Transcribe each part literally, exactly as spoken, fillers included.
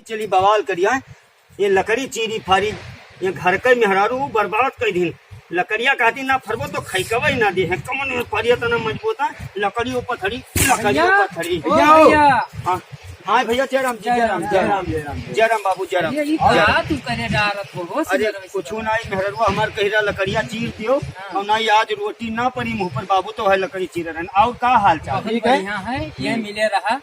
चली बवाल करिया, ये लकड़ी चीरी फारी, ये घर के मेहरारू बर्बाद कर दिन। लकड़िया कहती ना फरबो तो खैकवे ना दे है। कमन में परिया तना मजबूत है, लकड़ी ऊपर खड़ी, लकड़ी भैया, ऊपर खड़ी। ओ भैया। भैया। हाँ, हाँ भैया, जय राम जी, जय जय राम, राम, जय जय राम, राम। जय राम बाबू, जय राम। ये, ये जय का राम। तू करे डारत हो, हो अरे, सुंदर कुछ ना, ई मेहररुआ हमार कही रहा लकड़िया चीर दियो, हाँ। और ना ही आज रोटी ना पड़ी मुँह पर बाबू, तो है लकड़ी चीर रहन। और का हाल चाल? बहुत ठीक है। बढ़िया है, ये हम्म। मिले रहा,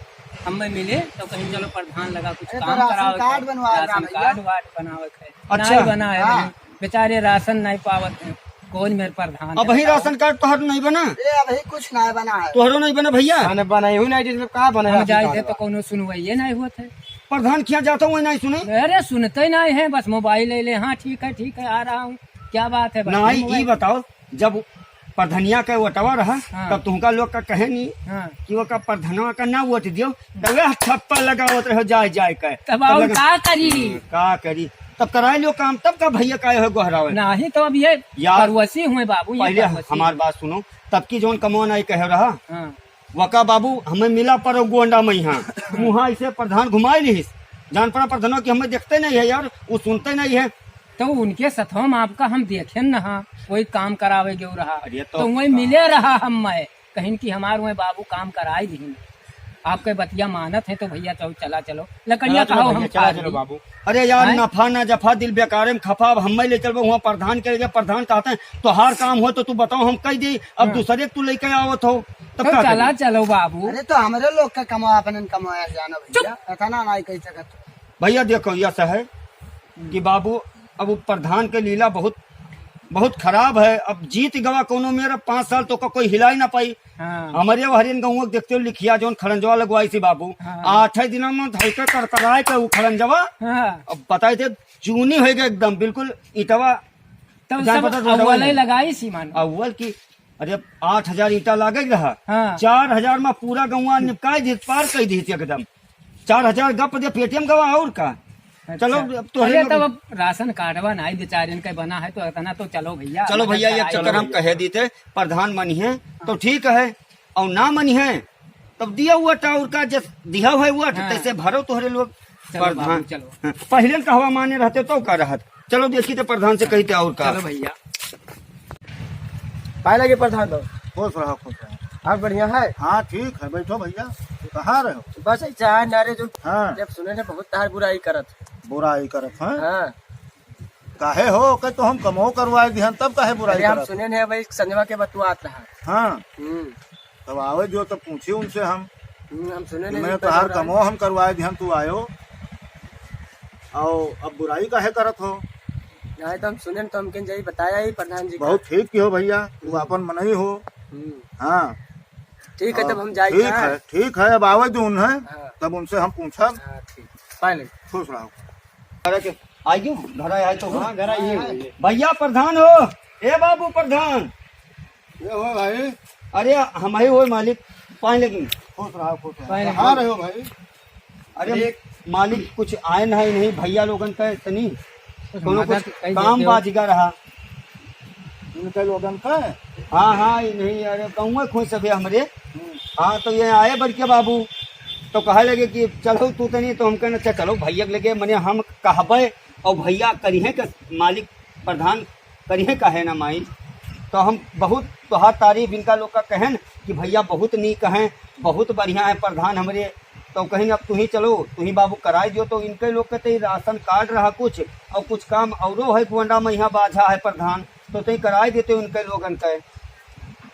हमें मिले तो कहीं चलो प्रधान लगा कुछ अरे, तो काम राशन करावे कार्ड के, बनवा राशन रहा भैया। कार्ड वार्ड बनावे के। अच्छा। नहीं बनाए हाँ। रहे। बेचारे राशन नहीं पावत हैं। कौन मेरे प्रधान अब वही है बताओ? राशन कार्ड तोहर नहीं बना? ए, अबही कुछ नहीं बना है। तोहरो नहीं बना भैया? माने बनाई हुई नहीं, जिसमें कहाँ बने हम राशन जाए कार्ड थे तो बा? कोनो सुनवाइए नहीं होत है। प्रधान किया जाता हूँ, नहीं सुने? अरे सुनते नहीं है, बस मोबाइल ले ले, हाँ ठीक है, ठीक है, आ रहा हूँ, क्या बात है, बस नहीं, मोबाइल। ई बताओ, जब प्रधनिया के वोटवा रहा, हाँ। तब तुमका लोग का कहे नहीं हाँ। कि वो का प्रधनवा का ना वोट दियो, तब वह ठप्पा लगावत रहो जाए जाए के। तब तब और लगा, का करी? हम्म, का करी? तब कराए लियो काम, तब का भैया का हो गोहरावे? नहीं तो अब ये यार, पड़ोसी हुए बाबू, ये पहले पड़ोसी। हमार बात सुनो, तब की जौन कमौन आई कहे रहा, हाँ। वका बाबू हमें मिला पर गोंडा में यहाँ, मुहा इसे प्रधान घुमाई लिहिस, जान पड़ा प्रधानों की हमें देखते नहीं है यार, वो सुनते नहीं है। तो उनके सथवा में आपका हम देखेन न हा, कोई काम करावे गयो रहा, अरे तो तो वही का? मिले रहा हम मैं, कहिन कि हमार वही बाबू काम कराई दिहिन। आपके बतिया मानत है तो भैया चलो, चला चलो, लकड़िया चला चलो कहो भैया, हम चला काट चलो ली। बाबू। अरे यार, हैं? नफा ना जफा, दिल बेकारे में खफा, अब हम ले चलबो वहाँ प्रधान के लगे, प्रधान कहते हैं, "तोहार काम हो तो तू बताओ, हम कह दी, अब हाँ। दूसरे के तू लेके आवत हो, तब तो का चला करी?" चलो बाबू। अरे तो हमरे लोग का कमावा, अपनन कमावा जानो भैया, चुप। इतना नहीं कह सकत। भैया देखो, यह ऐसा है कि बाबू, अब वो प्रधान के लीला बहुत, बहुत खराब है। अब जीत गवा कोनो मेरा पाँच साल तो का कोई हिला ही ना पाई। हाँ। हमरे हरियन गौवा के देखते हो लिखिया जौन खड़ंजवा लगवाई थी बाबू, हाँ। आठ ही दिनों में धर के करकराए के वो खड़ंजवा। हाँ। अब बताए थे चूनी हो गया एकदम बिल्कुल ईटवा। तो जान सब पता तो अव्वल ही लगाई सी मान। अव्वल की अरे, आठ हजार ईंटा लागे के रहा, हाँ। चार हजार में पूरा गौवा निपकाई दी, पार कर दी एकदम। चार हजार गप दे पेटीएम गवा और का। अच्छा। चलो, अब तोहरे अरे, लोग तब अब राशन कार्डवा नाई बेचारे इनके बना है, तो इतना तो चलो भैया, चलो भैया, ये चक्कर हम कहे दी थे, प्रधान मनी है, तो हाँ। ठीक है, और ना मनी है, तब दिया हुआ टा और का, जस दिया हुआ हुआ, हाँ। तैसे भरो तोहरे लोग। चलो प्रधान। बाबू, चलो। हाँ, पहले कहवा माने रहते तो का रहत? चलो देखी तो प्रधान से कही थे और का। चलो भैया। पाए लगे प्रधान तो। खुश रहो, खुश रहो। आप बढ़िया है? हाँ, ठीक है, बैठो भैया। तू कहाँ रहो? बस ऐसा है नारे जो हाँ। जब सुने ने बहुत तार बुराई करत है। बुराई करत है? हाँ। काहे हो? के तो हम कमो करवाए दिहन, तब काहे बुराई अरे हम करत? सुने ने भाई संजवा के बतुआत रहा। हाँ। हम्म। तब आवे जो, तब पूछी उनसे हम हम्म, हम सुने कि नहीं मैं पहले तोहार बार। कमो हम करवाए दिहन, तू आयो। और अब बुराई काहे करत हो? नहीं तो हम सुने तो हमके जाई बताया ही प्रधान जी का। बहुत ठीक की हो भैया, तू हम्म। अपन मनई हो। हम्म। हाँ। ठीक है, और तब हम जाई ठीक का? है, ठीक है, अब आवे जो उन्हें, हाँ। तब उनसे हम पूछब। हाँ, ठीक। पाए लगे। खुश रहो। अरे के, आइयो, घर आए, आए तो हो। हाँ, घर आइए, आइए। भैया प्रधान हो, ए बाबू प्रधान। ये हो भाई। अरे, हम ही हो मालिक, पाए लगी। खुश रहो, खुश रहो। पाए लगी। कहाँ रहे हो भाई? अरे, अरे, मालिक कुछ आए ना, नहीं भैया लोगन का तनी कुछ कोनो मदद कुछ कहीं काम देते हो। बाजिगा रहा। इनके लोगन का? हाँ, हाँ, ये नहीं, अरे, गौवा खुश सभे हमरे। हम्म। हाँ, तो ये आए बड़के बाबू, तो कहे लगे कि चलो तू तनी, तो हम कहना, "अच्छा, चलो भैया के लगे, मने हम कहबे और भैया करिहे के मालिक प्रधान करिहे कहे ना माई।" तो हम बहुत तोहार तारीफ इनका लोग का कहेन कि भैया बहुत नीक हैं, बहुत बढ़िया है प्रधान हमरे। तो कहीं अब तू ही चलो, तू ही बाबू कराए दियो, तो इनके लोग के तो ई राशन कार्ड रहा कुछ, और कुछ काम औरो है, गोंडा में यहाँ बाझा है प्रधान, तो तई कराए देते उनके लोगन के।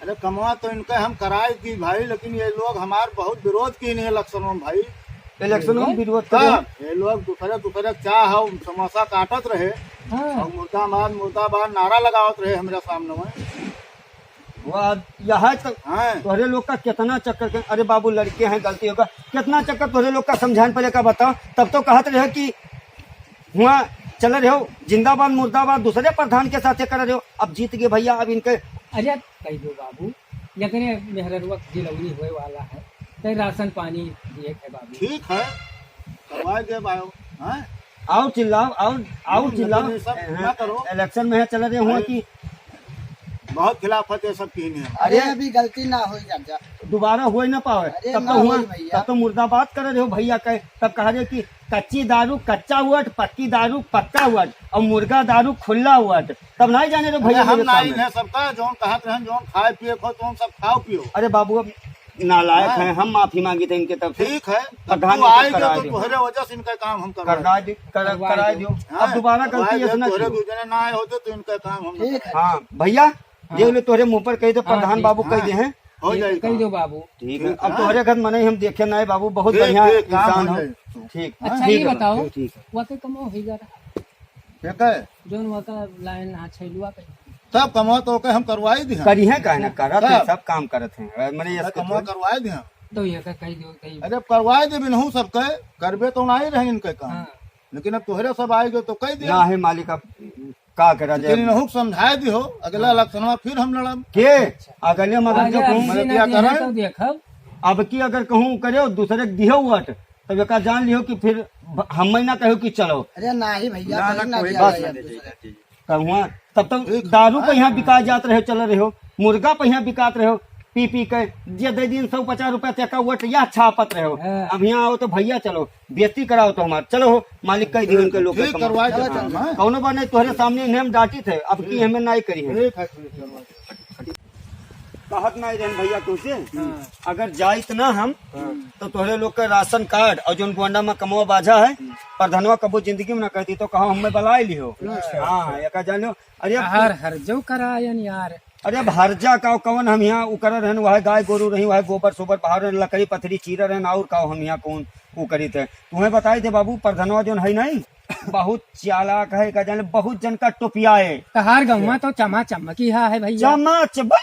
अरे कमवा तो इनके हम कराए दी भाई, लेकिन ये लोग हमार बहुत विरोध किए नहीं इलेक्शन में भाई। इलेक्शन में विरोध करे? हाँ, ये लोग दूसरे दूसरे चाह और समोसा काटत रहे हाँ। और मुर्दाबाद मुर्दाबाद नारा लगावत रहे हमारे सामने में। वाह, यह है तो हाँ। तोहरे लोग का कितना चक्कर के, अरे बाबू, लड़के हैं, गलती होगा, कितना चक्कर तोहरे लोग का समझान पड़े का, बताओ। तब तो कहत रहे कि हुआ चल रहे हो जिंदाबाद मुर्दाबाद, दूसरे प्रधान के साथे कर रहे हो। अब जीत गए भैया, अब इनके अरे कह दो बाबू, एकरे मेहररुआ के दिलौरी होए वाला है, तो राशन पानी दिए के बाबू। ठीक है, करवा दे बायो, हाँ? और चिल्लाओ, और, और लेकिन चिल्लाओ। ये सब हाँ, ना करो। इलेक्शन में है चल रहे हुआ अरे, कि बहुत खिलाफ है तो ये सब की नहीं है। अरे, अरे, अभी गलती ना हो जा, जा। दोबारा हो ही ना पावे। अरे, तब ना तो हुआ, होई भैया। तब तो मुर्दाबाद कर रहे हो भैया के। तब कह रहे हो कि कच्ची दारू कच्चा वोट, पक्की दारू पक्का वोट, और मुर्गा दारू खुला वोट। तब नहीं जाने रहे अरे, भैया हम मेरे नहीं सामने। है सबका, जौन कहत रहन, जौन खाए पिए को, तुम सब खाओ पियो। अरे बाबू, अब नालायक हाँ। हैं, हम माफी मांगी थे इनके तरफ से। ठीक है, तब प्रधान तू जी आए करा तो दो। तोहरे वजह से इनका काम हम करवा करवा दे। दे, कर, करवा कराए दो। दो। हाँ, अब दोबारा करवा गलती दे, ऐसे ना तोहरे करो। दू जने ना आए होते तो इनका काम हम ठीक है। हाँ, भैया, हाँ। देख ले, तोहरे मुंह पर कह दे, हाँ, प्रधान ठीक। बाबू कह हाँ। दे हैं। हो ये जाए कह काम। दो बाबू। ठीक है, ठीक, अब हाँ। तोहरे घर मनई हम देखे ना है बाबू, बहुत ठीक, बढ़िया ठीक, काम इंसान हो हो। जाए। ठीक, हाँ। अच्छा, ठीक ये है, बताओ, ठीक, ठीक है। वहाँ के कमो हो गया था? ठीक है। जौन वहाँ का लाइन हाँ छैलुआ कहीं। सब कमवा तो ओके हम करवाई दिहन। करी है काहे ना, करत हैं, सब। सब काम करत हैं। अरे, मने सब यस के कमवा थोड़ी। करवाई दिहन। तो ये का कही दो, कही। अरे, अब करवाई दे बिनहू सबके, करबे तो नहीं रहे इनके काम। हाँ। लेकिन अब तोहरे सब आए गए तो कह दे। ना है मालिक, अब का करा जाए? लेकिन इनहू के समझाए दिहो, अगला हाँ। इलेक्शनवा फिर हम लड़ब। के? अच्छा। अगले मगर आज जो आप कहूँ, इसे मदद ना क्या दिए करें? तो देखब। अब की अगर कहूँ करे, दूसरे के दिहो वोट, तब एका जान लिहो कि फिर भ-, हम्मे ना कहो कि चलो। अरे नाही भैया, ना, कहीं ना ना, ना कोई दिया बात जाए ना अब दे दूसरे। दीजिए, दीजिए। कहूँ, तब तो ठीक है। दारू पे यहाँ हाँ। बिका जात रहे, चल रहे हो, मुर्गा पे यहाँ बिकात रहे हो, पी पी के, जे दे दिन सौ पचास रुपया ते का वोट या छापत रहे हो। हाँ। अब यहाँ आओ तो भैया चलो, बेइज्जती कराओ तो हमार, चलो हो, मालिक कह दियो उनके लोग के ठीक, कमाओ। करवा चलो, देना चलो। हम, हाँ। कौनो बात नहीं, तोहरे सामने इन्हें हम डांटी थे, अब की हमें ना ही करी है। ठीक है, ठीक, चलो। कहत नहीं रहन भैया तुमसे, हाँ। अगर जाइत ना हम, हाँ। तो तोहरे लोग के राशन कार्ड और जोन गोंडा में कमवा बाझा है, हम्म। प्रधनवा कबो जिंदगी में ना कहती, तो कहा हमें बलाए लिहो। अच्छा। हाँ, एका जानो, अरे अब हर, हर जो करायन यार। अरे अब हर जा का कवन हम यहाँ उकर रहन, वह गाय गोरू रही, वह गोबर सोबर बहार रहन, लकड़ी पथरी चीर रहन, और का हम यहाँ कौन उ करी थे? तुम्हें बताई थे बाबू, प्रधनवा जोन है नहीं, बहुत चालाक है, का जाने बहुत जन का टोपिया है। तहार गौवा तो चमा चम किहा है भैया। चमा चबा,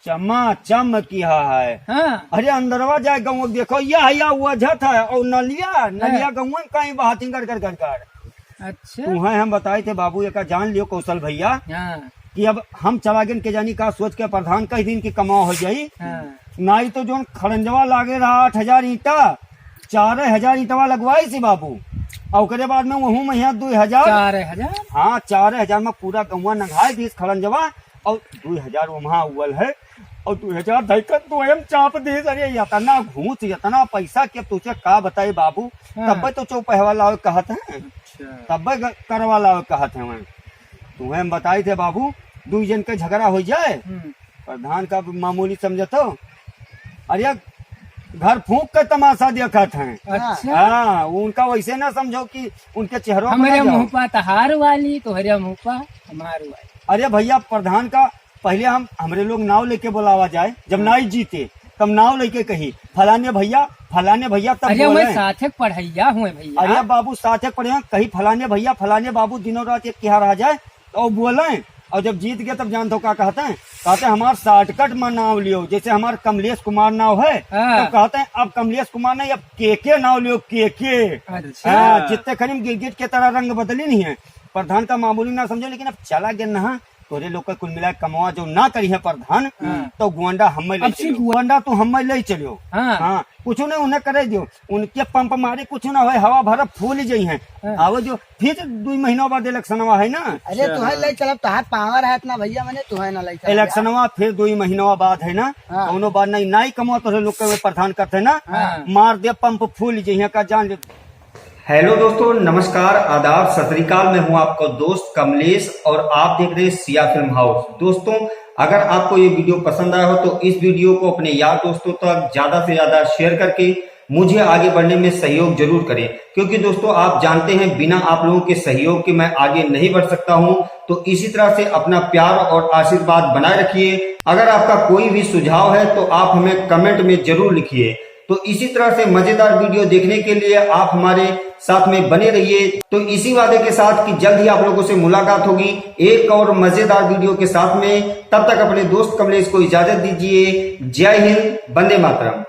चमा चम किहा है। हाँ। अरे अंदरवा जाए गौवा देखो, यह या वजह था, और नलिया, नलिया हाँ। गौवा में कहीं बहाती गड़ गड़ गड़ गड़। अच्छा। तुम्हें हम बताई थे बाबू, एका जान लियो कौशल भैया, हाँ। कि अब हम चला गए के जानी का सोच के प्रधान कह दिन कि कमाओ हो जाई। हाँ। नाई तो जोन खड़ंजवा लागे रहा आठ हजार ईंटा, चार हजार ईंटवा लगवाई सी बाबू, और ओकरे बाद में वहू में यहाँ दो हजार। चार हजार? हाँ, चार हजार में पूरा गौवा नंगाई दीस खड़ंजवा, और दो हजार वहाँ उवल है, और दो हजार धइकन तो हम चाप दीस। अरे, इतना घूस, इतना पैसा कि अब तुझे का बताई बाबू, हाँ। तब तो चौपहवा लाओ कहत हैं, अच्छा। तब ग-, करवा लाओ कहत हैं वहीं। तुम्हें हम बताई थे बाबू, दू जन के झगड़ा हो जाए, हम्म। प्रधान का मामूली समझत हो? अरे घर फूंक के तमाशा देखत हैं। अच्छा। हाँ, उनका वैसे ना समझो कि उनके चेहरों पर हमरे ना जाओ। मुंह पर तहार वाली, तोहरे मुंह पर हमार वाली। अरे भैया, प्रधान का पहले हम, हमरे लोग नाव लेके बुलावा जाए, जब हाँ। नाई जीते, तब नाव लेके कही, "फलाने भैया, फलाने भैया," तब अरे बोले। मैं साथे पढ़ैया हुए भैया। अरे बाबू, साथे पढ़े हैं, कही, "फलाने भैया, फलाने बाबू दिनों रात एक किहा रहा जाए," तो बोले। और जब जीत गए तब जानत हो का कहते हैं? कहते हैं, "हमार shortcut में नाव लियो।" जैसे हमार कमलेश कुमार नाव है, हाँ। तो कहते हैं, "अब कमलेश कुमार नहीं, अब के के नाव लियो, के के।" अच्छा। हाँ, जितने खनी में गिरगिट के तरह रंग बदली नहीं है। प्रधान का मामूली ना समझो, लेकिन अब चला गया ना, तोरे लोग का कुल मिला के कमवा जो ना करी है प्रधान, हाँ। तो गोंडा हमें ले अब चलियो। सिर्फ गोंडा तो हमें ले चलियो। हाँ। हाँ, कुछ ना उन्हें करे दियो। उनके पंप मारे कुछ ना होए, हवा भरा फूल जाई हैं। हाँ। आवे जो फिर दुई महीना बाद इलेक्शनवा है ना। अरे अच्छा। तुहे ले चलब, तहार power है इतना भैया, मने तुहे ना ले चलब। इलेक्शनवा फिर दुई महीना बाद है ना, हाँ। कौनो बात नहीं, नाई कमवा तोहरे लोग के प्रधान करते ना, हाँ। मार दे पंप फूल जइहे का जान ले। हेलो दोस्तों, नमस्कार, आदाब, सत श्री अकाल, मैं हूं आपका दोस्त कमलेश और आप देख रहे हैं सिया फिल्म हाउस। दोस्तों, अगर आपको ये वीडियो पसंद आया हो तो इस वीडियो को अपने यार दोस्तों तक ज्यादा से ज्यादा share करके मुझे आगे बढ़ने में सहयोग जरूर करें, क्योंकि दोस्तों आप जानते हैं बिना आप लोगों के सहयोग के मैं आगे नहीं बढ़ सकता हूं। तो इसी तरह से अपना प्यार और आशीर्वाद बनाए रखिए। अगर आपका कोई भी सुझाव है तो आप हमें comment में जरूर लिखिए। तो इसी तरह से मजेदार वीडियो देखने के लिए आप हमारे साथ में बने रहिए। तो इसी वादे के साथ कि जल्द ही आप लोगों से मुलाकात होगी एक और मजेदार वीडियो के साथ में। तब तक अपने दोस्त कमलेश को इजाजत दीजिए। जय हिंद, वंदे मातरम।